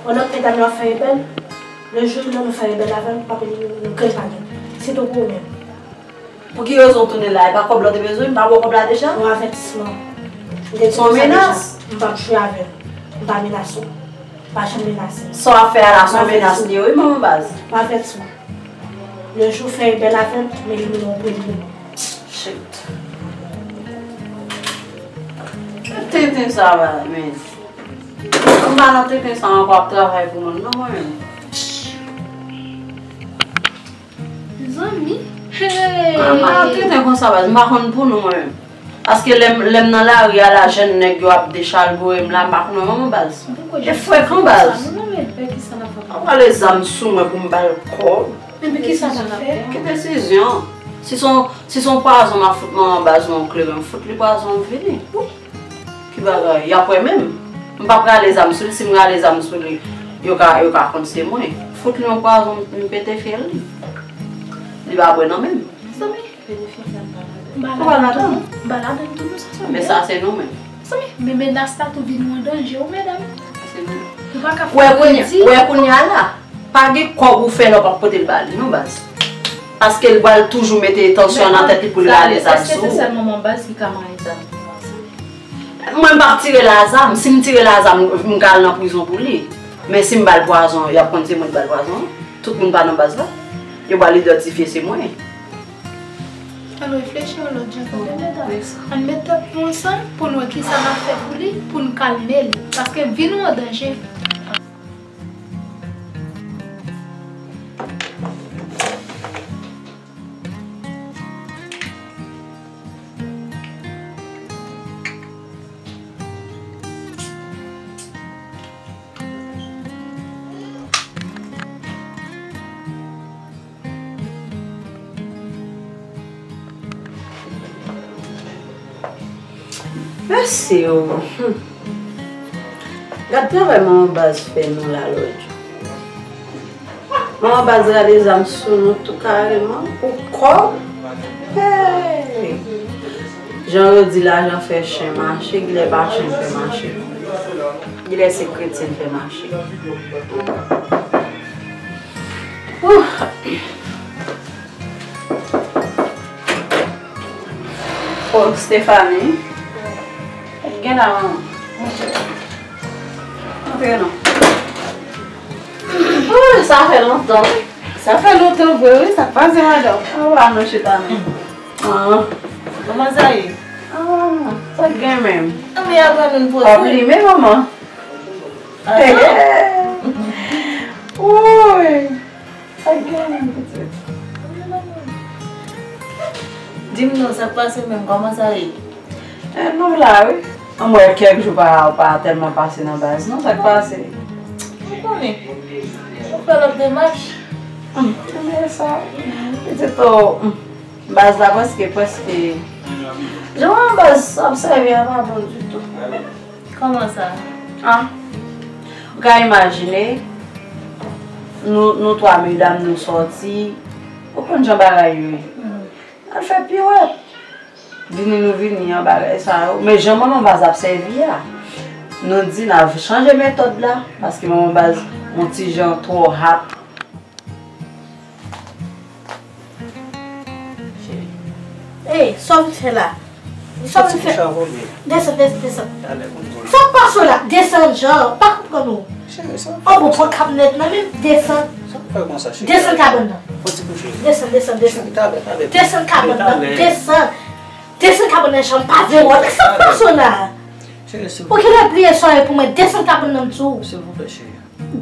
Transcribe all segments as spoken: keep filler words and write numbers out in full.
Pandan medam yo ap fè rebèl, le jou lè nou fè rebèl avè l, m p ap elimine nou grenn pa grenn. Sitou pou ou menm. Pou ki rezon w tounen la? E pa kòb la w te bezwen? M pa ba w kòb la deja? Yon avètisman. M te di nou sa deja. Se yon menas? M p ap jwe avè l. M pa menase w. Pa janm menase m. Sa w ap fè a la, se yon menas li ye, wi, manman baz. M avèti w. Le jou fè rebèl avè m, m elimine w premye. Shit. Tenten sa va, men. M pa nan tenten sa ankò ap travay pou moun, non, mwen menm. Mezanmi. Hey! M pa nan tenten konsa, baz. M pa konn pou nou, mwen menm. Paske lè m, lè m nan lari a la, jèn nèg yo ap dechalbore m la, m pa konn manman baz. E frekan, baz. An pale zam sou mwen pou m ba l kòb. Epi kisa n ap fè? Ki desizyon? Si se yon, si se yon pwazon m ap fout manman baz nan yon kleren, m fout li pwazon, m fini. Wi. Ki bagay? Y ap wè menm. M p ap rale zam sou li, si m rale zam sou li, yo ka, yo ka konn se mwen. Fout li yon pwazon, m pete fyèl li. Li pa bwè nan men m. Mezanmi. Ou pa ladan? M pa ladan tou, non, sa se yon... Men sa se nou menm. Mezanmi, men menas la tou vin yon danje, wi, medam. Sa se nou menm. Nou pa ka fè kredi. Ou wè kounye a la, pa gen kòb ou fè la w p ap pote l ba li, non, baz. Paske l pral toujou mete tansyon nan tèt li pou l rale zam sou ou. Èske se sèl manman baz ki ka manyen zam? Mwen, m p ap tire l a zam. Si m tire l a zam, m ka al nan prizon pou li. Men si m ba l pwazon, y ap konn se mwen ki ba l pwazon. Tout moun pa nan baz la. Yo pral idantifye se mwen. Ann reflechi yon lòt jan, tande, medam. Ann met tèt nou ansanm pou n wè kisa n ap fè pou li, pou n kalme l. Paske vi nou an danje. Mèsi o. Hmm. Gad travay manman baz fè nou la lòt jou. Manman baz rale zam sou nou tou kareman pou kòb. Hey! Jan yo di lajan fè chen mache, gilè pa chen fè mache. Gilè se kretyen fè mache. Ouh! Oh, Stephanie. Gen la, manman. Antre non. Oh, sa fè lontan. Sa fè lontan vre, wi, sa pase, madanm. Anba non, chita non. Ah. Kòman sa ye? Ah, sa gen menm. Ann men aprann nou poze. Pa bliye, manman. Ah, non. Woy. Sa gen, pitit? Di m non, sa k pase menm? Kòman sa ye? Eh, nou la, wi. An m wè kèk jou pa, pa tèlman pase nan baz, non? Sa k pase? Ou konnen. Ou fè lòt demach. Hmm, se sa. Pitit o, hmm. Baz la prèske, prèske. Jan baz ap sèvi a pa bon ditou. Kòman sa? Ah. Ou ka imajine, nou, nou twa medam, nou sòti. Ou konn jan bagay yo ye. Al fè piwèt. Vini nou vini an bagay sa yo. Men jan manman baz ap sèvi a, nou di n a chanje metòd la, paske manman baz yon ti jan twò hap. Cheri. Ey, sa w vin fè la? Sa w vin fè? Desann, desann, desann. Sa w pase la? Desann, Jan, pa konprann ou. Cheri, sa w fè konsa? Oh, bon, pran kab nèt nan men m, desann. Sa w fè konsa, cheri? Desann kabann nan. Desann, desann, desann. Desann kabann nan, desann. Desann kabann nan, Jan, m pa vle wè w. Sa w pase la? Cheri, silvouplè. Ou genlè bliye sa w ye pou mwen, desann kabann nan m di w. Silvouplè, cheri.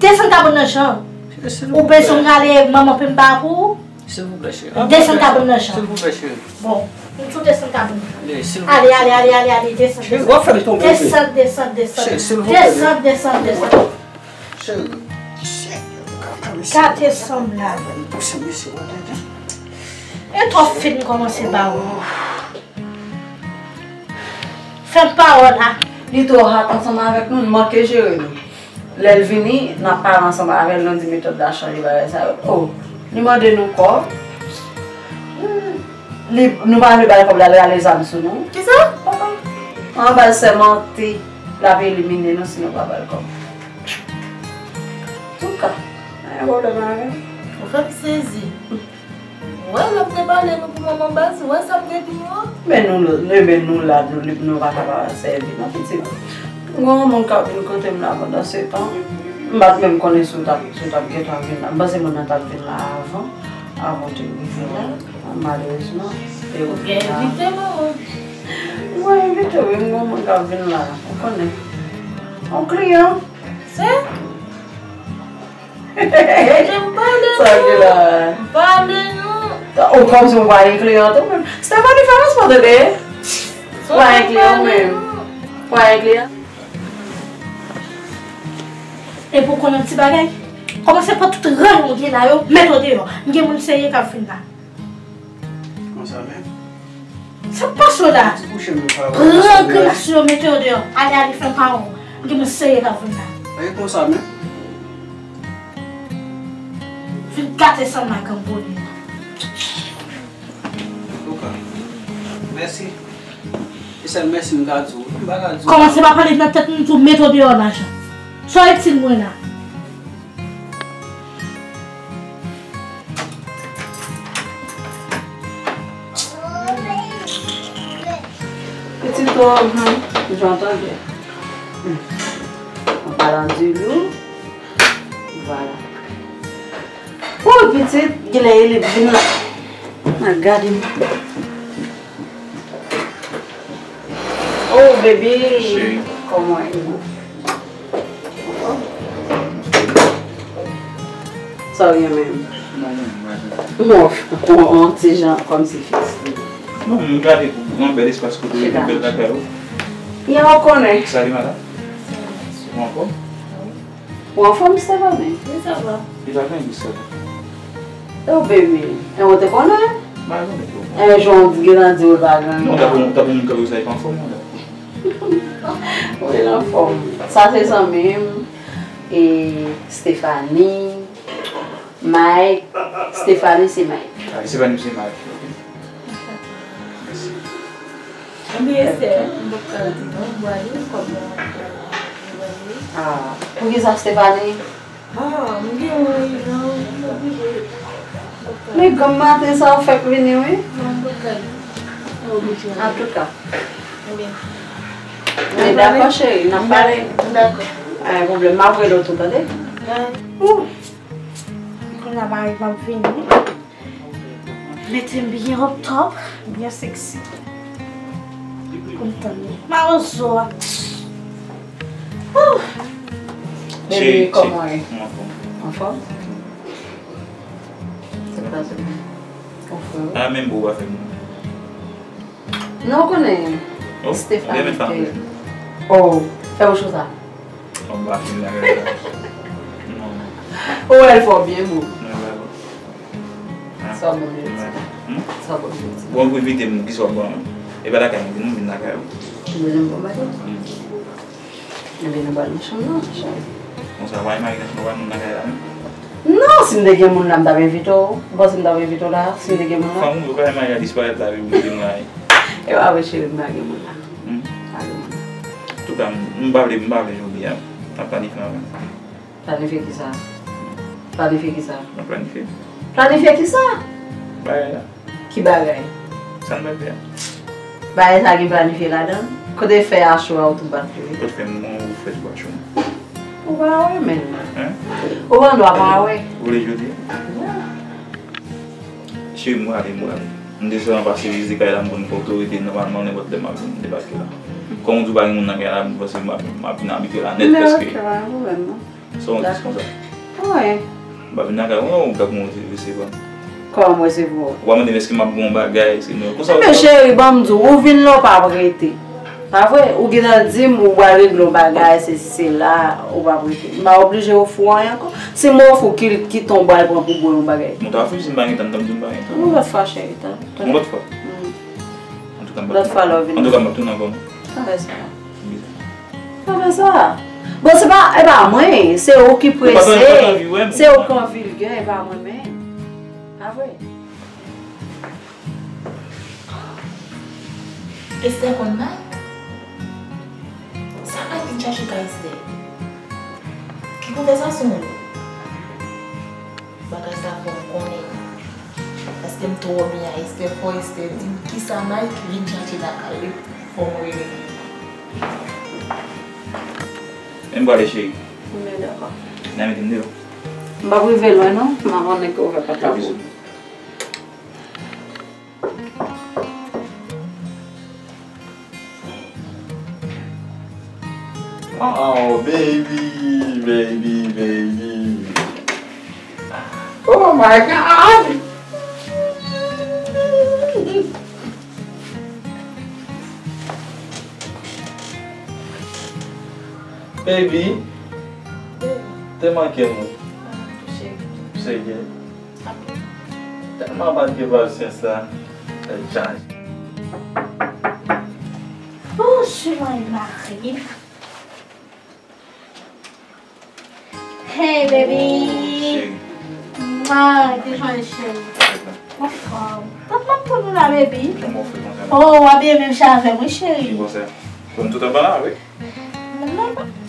Desann kabann nan, Jan. Ou bezwen m rale manman pou m ba pou ou? Silvouplè, cheri. Desann kabann nan, Jan. Silvouplè, cheri. Bon, m tou desann kabann nan. Ale, ale, ale, ale, ale, desann. Cheri, w ap fè m tonbe. Desann, desann, desann. Desann, desann, desann. Cheri. Gade sanm la. E twòp fim kòmanse ba ou. Fè m pawòl la. Li twò hot ansanm avèk nou, n manke jere nou. Lè l vini, n ap pale ansanm avè l, nou di metòd la chanje bagay sa yo. Oh, li mande nou kòb. Hmm, li, nou pa vle ba l kòb la, l rale zam sou nou. Kisa? An baz sèmante, l ap elimine nou si nou pa ba l kòb. Sa gen pwoblèm avè m? Ou fè m sezi. Ou wè lè m te pale nou pou manman baz, ou wè sa m te di nou an? Men nou, men nou la, nou lib, nou pa ka pa sèvi non pitit. Gon moun k ap vin kote m la pandan se tan. M pa t menm konnen si w t ap, si w t ap gentan vin la. M panse moun nan t ap vin la avan, avan w te rive la. Malerezman, e ou vin la. Ou gen envite, manman? Mwen envite, wi, m gon moun k ap vin la, ou konnen. On kliyan. Se? Jan m pale nou. Sa ki la? M pale nou. Ou kòmsi ou pa gen kliyan tou menm. Stephanie, fè respè tande. Ou pa gen kliyan ou menm. Ou pa gen kliyan. Epi w konnen yon ti bagay? Kòmanse pran tout rèl ou gen la yo, mete yo deyò. M gen moun serye k ap vin la. Konsa menm? Sa k pase w la? Ti kouche m yo pa wè. Pran grimas yo, mete yo deyò. Ale, ale, fè m pa wè w. M gen moun serye k ap vin la. E konsa menm? Vin gate san maganponi. Ok. Mèsi. E sèl mèsi m ka di w. M pa ka di w. Kòmanse pa pale nan tèt m tou, mete w deyò la, Jan. Sa w itil mwen la? Pitit o, jan w tande. An palan di lou, vwala. Woy, pitit, genlè Elip vin la. A, gade m. Oh, baby. Cheri. Kòman e ou? Sa w gen menm? Non, non, non. Bon, on, on ti jan kòmsi fiks. Non, m gade pou gran bèl espas kote w ye, bèl lakay ou. Ya, ou konnen. Salut, madame. Ou anfòm? Ou anfòm, Stephanie? Wi, sa va. Li pa gen gis sa. Oh, baby. E ou te konnen? M pa konnen tou. E jan w gentan di w pa gen. Non, ta pou, ta pou moun k ap di sa, li pa anfòm, non, la. Wi, l anfòm. Sa se zanmi m. E Stephanie, Mike. Stephanie, se Mike. Ah, Stephanie, se Mike. Ok. Mèsi. Ebyen, Esther, m p ap ka rete non, m prale, kòm mwen, mwen, mwen, mwen. Ah, poukisa Stephanie? Ah, m gen yon reyinon, m oblije. M p ap ka. Men granm maten sa w fèk vini, wi. Non, m p ap ka. M oblije. Antouka. Ebyen. Men dakò, cheri, n ap pale. Dakò. Pa gen pwoblèm, m ap rele w tou, tande? Bye. Ou. Kounye a mari m ap vini. Mete m byen up top, byen sexy. Pou m tann li. Mawozo a. Ouh. Baby, kòman w ye? M anfòm. Anfòm? Se pa se bon. Anfòm. A, menm bo w pa fè m. Non, w konnen. Oh, Stephanie ou gen menm fanm ke. Oh, fè w chou sa. Bon, m pa fin la, non. Ou wè l fò byen, boo. Mwen pa bon. Sa w bon, bebe? Hmm? Sa w bon, bebe? Bon, pou envite m, kisa w bon? E pa lakay mwen, vin, vin lakay ou. Ou bezwen m bon bagay? Hmm. Ebyen, nou pral nan chanm nan, cheri. Konsa, w pa imajinesyonn, w pa moun lakay la, non? Non, si m te gen moun la, m t ap envite w. Ou panse m t ap envite w la, si m te gen moun la? Fanm ou yo pa imajinesyonn disparèt la, wi, ou te mwen. E pa vre, cheri, m pa gen moun la. Hmm. Pa gen moun. Antouka, m, m pa vle, m pa vle jodi a. N ap planifye anvan. Planifye kisa? Planifye kisa? N ap planifye. Planifye kisa? Bagay la. Ki bagay? Sa n pral fè a. Bagay sa gen planifye ladan l? Kote fè a cho a ou tou bat li wi. Kote fè m bon ou fè tou a cho. Ou pa renmen l. Hein? Ou pa dwa pa wè. Ou vle jodi a? Cheri, m prale, m prale. M te sèlman pase vizite kay la, m konn gen otorite, nòmalman nenpòt lè m ap vin debake la. Kòm ou di w pa gen moun nan kay la, m panse m ap, m ap vin abite la nèt prèske. Men ok, pa gen pwoblèm non. Sa w di konsa? Wi. M pa vin lakay ou non, ou gad kòman w resevwa m. Kòman m resevwa w? Ou pa mande m èske m ap ba w yon bagay, èske non. Konsa ou. Men cheri, ban m di w, ou vin la ou pa ap rete. Pa vre? Ou gentan di m ou pral regle yon bagay, sesi sela, ou p ap rete. M pa oblije ofri w anyen ankò. Si m ofri w, ki, ki tan w pral pran pou bwè yon bagay? M ta ofri w si m pa gen tan, m t ap di w m pa gen tan. Yon lòt fwa, cheri, tan. Yon lòt fwa? Hmm. Antouka, m p ap. Lòt fwa, lè w vin. Antouka, m p ap tounen ankò non. Pa fè sa. Bizar. Pa fè sa. Bon, se pa, e pa mwen, se ou ki prese, se ou ki anvi vulgè, e pa mwen menm. Pa vre? Esther konn Mike? Sa Mike vin chache ka Esther? Ki konvèsasyon yo? Bagay sa fò m konnen. Paske m twò byen a Esther, fò Esther di m kisa Mike vin chache lakay li, fò m rele. Men m prale, cheri. Men dakò. N a mete m deyò. M p ap rive lwen non, m ap annik ouvè pòt la pou ou. Oh, baby, baby, baby. Oh my God! Baby, te manke m wi. Serye. Tèlman pa t gen pasyans la, l chanje. Bonjou, mari. Hey, baby. Cheri. Mwa, devan, cheri. Anfòm. Tèt m ap pou nou la, baby. Kòman w fè konsa? Oh, w abiye menm jan avè m, wi, cheri. Ki konsa? Bon, tout anba la, wi.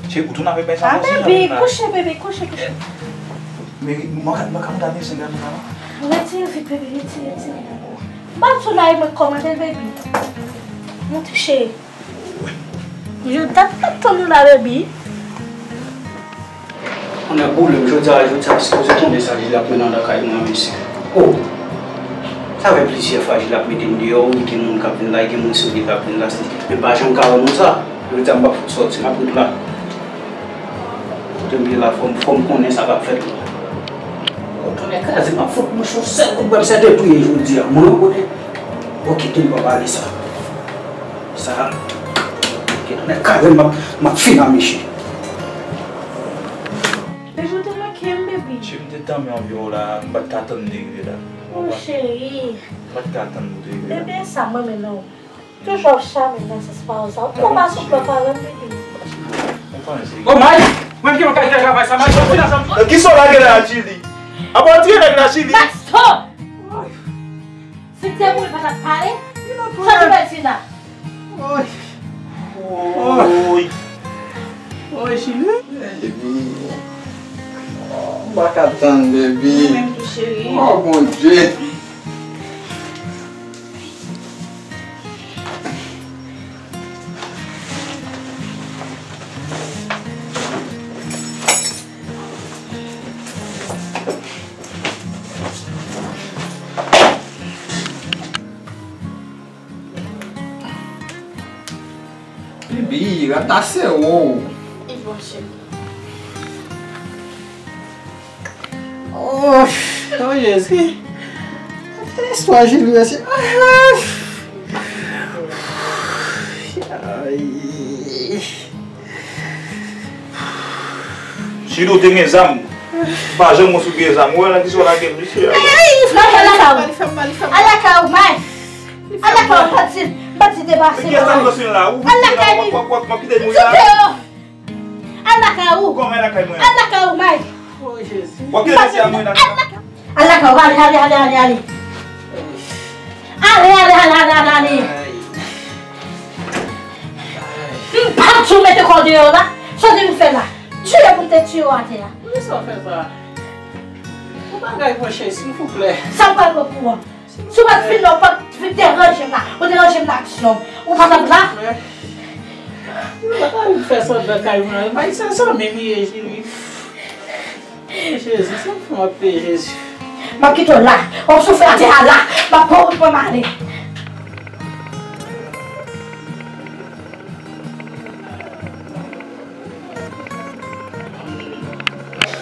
Cheri, ou tounen avèk bèl sa. Ah, baby, kouche, baby, kouche, kouche. Men, mwen ka, mwen ka monte avèk se gade la. Retire vit, baby, retire, retire. M pa sou la, e mwen k kòmande l, baby. Monte, cheri. Yo t ap tann ou la, baby. Mwen ap boule m jodi a, jodi a sipoze tonbe sa, Jili ap mennen lakay mwen, mesye. Oh! Sa fè plizyè fwa Jili ap mete m deyò, wi, gen moun k ap vin la, gen moun serye k ap vin la, men pa janm ka wè moun sa. Jodi a m p ap fout sòti, m ap ret la. Kote m ye la, fò m, fò m konnen sa k ap fèt la. Oh, tonnè kraze, m ap fout bouch yon sèl kout bwè, m sèten touye jodi a. Mwen, kote? Oke, tou m pa pale sa. Sa, oke, tonnè kraze, m ap, m ap fini ak misye. Baby, ou te manke m, baby. Cheri, m te tanmen anvi w la, m pa t ka tann m te rive la. Oh, cheri. M pa t ka tann m te rive la. Baby, e sa m renmen nan ou. Toujou ap chame nan sans pa w sa. Ou twò pa souple avè m, baby. Oh, Mike! Mwen ki nan kalite travay sa, Mike, sòti la, sòti. Nan kisa w lage la, Jili? Apa w tire nèg la, Jili? Mike, stop! Si te mouri pa t ap pale, sa ki bèl fi la. Oy. Oy. Oy, Jili. Baby. M pa ka tann, baby. Mwen menm tou, cheri. Oh, Bondye. Baby, rata se ou. Li bon, cheri. Oh, oh, Jezi. Istwa Jili, mesye. Ay. Jili, ou te gen zam. Pa janm wè si w gen zam. Ou wè nan kisa w lage m, mesye. Ay, ay, ay, Mike, al lakay ou. Al lakay ou, Mike. Al lakay ou, m pa di, m pa di depase. Al lakay li. Sot deyò. Al lakay ou. Kòman al lakay mwen? Al lakay ou, Mike. Oh, Jezi. W ap kite mesye a mwen la. Al lakay ou, ale, ale, ale, ale, ale. Ale, ale, ale, ale, ale, ale. Ay. M pa t di w mete kò w deyò la. Sa w te vin fè la? Tiye pou m te tiye w atè a. Poukisa w fè sa? Yon bagay, monchè, silvouplè. Sa m pral pran pou ou an? Si w pa t vin la, ou pa t vin deranje m la. Ou deranje m nan aksyon m. Ou pa t ap la. Ou pa ta vin fè sòt nan kay mwen. Bay sa zanmi m ye, Jili. Jezi, sa m fè m ap peye, Jezi. M ap kite w la. W ap soufri atè a la. M ap pran wout mwen, m ale.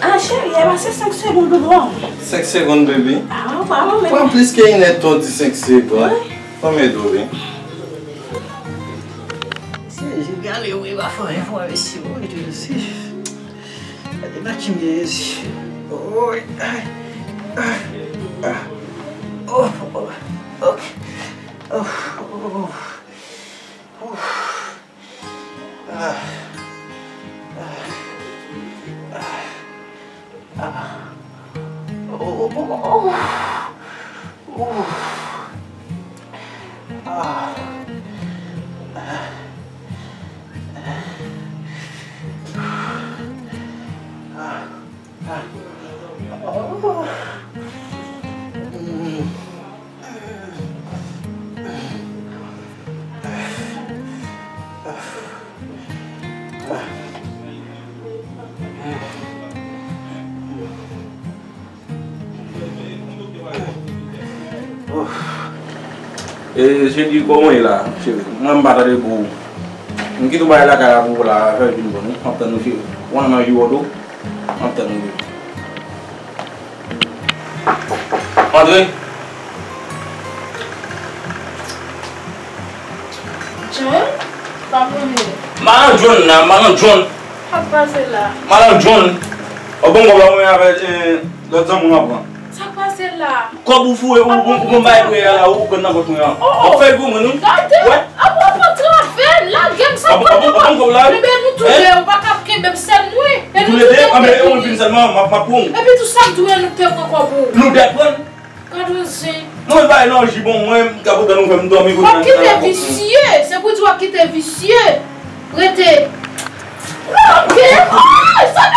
Ah, cheri, e pa se senk segonn ou dwe. Senk segonn, baby? Ah, pa mwen menm. Pran plis ke inèdtan, di senk segonn. Wi. Ban m ede w, wi. Se Jezi, gade, wi, pa fè anyen pou mwen, mesye, wi, Jezi. Gade, pa ki m ye, Jezi. Wi, ay, ah, ah, oh, oh, ok. Oh, oh, oh. Ouf. Ah. Ah. Ah. Ah. Oh, oh, oh, oh. Ouf. Ah. Ah. Ah. Ah. E, cheri, kòman w ye la, cheri? Mwen, m pa tande pou ou. M kite w bay lakay la pou ou la, fè vin bon, wi. M ap tann ou, cheri. Ou ann nan jou tou? M ap tann ou, wi. Antre. John? Pa konnen. Malan John la, Malan John. Sa k pase la? Malan John. Ou bon, bon, mwen avè, eh, lòt zanmi w ap pran. Sa k pase la? Kòb ou foure, ou bon, ou bon bay prè a la, ou pran nan pòch mwen an. Oh, oh. Ou fè gwo mwen, non? Gade, wè? Ap, ap antre avè l, lage m sa. Ap, ap, ap, ap, ap, la. Ebyen, nou tou de, ou pa ka kenbe m sèl mwen. E nou tou de, anben, e ou vin sèlman, m ap, m ap pran w. Epi tou sa m tou ye, nou te pran kòb ou. Nou dèk pran. Gad yon zen. Non, men bay nan ji bon, mwen, m ka kontan nou fè m dòmi kote. W ap kite visye, se pou di w ap kite visye. Rete. Rete. Oh, sa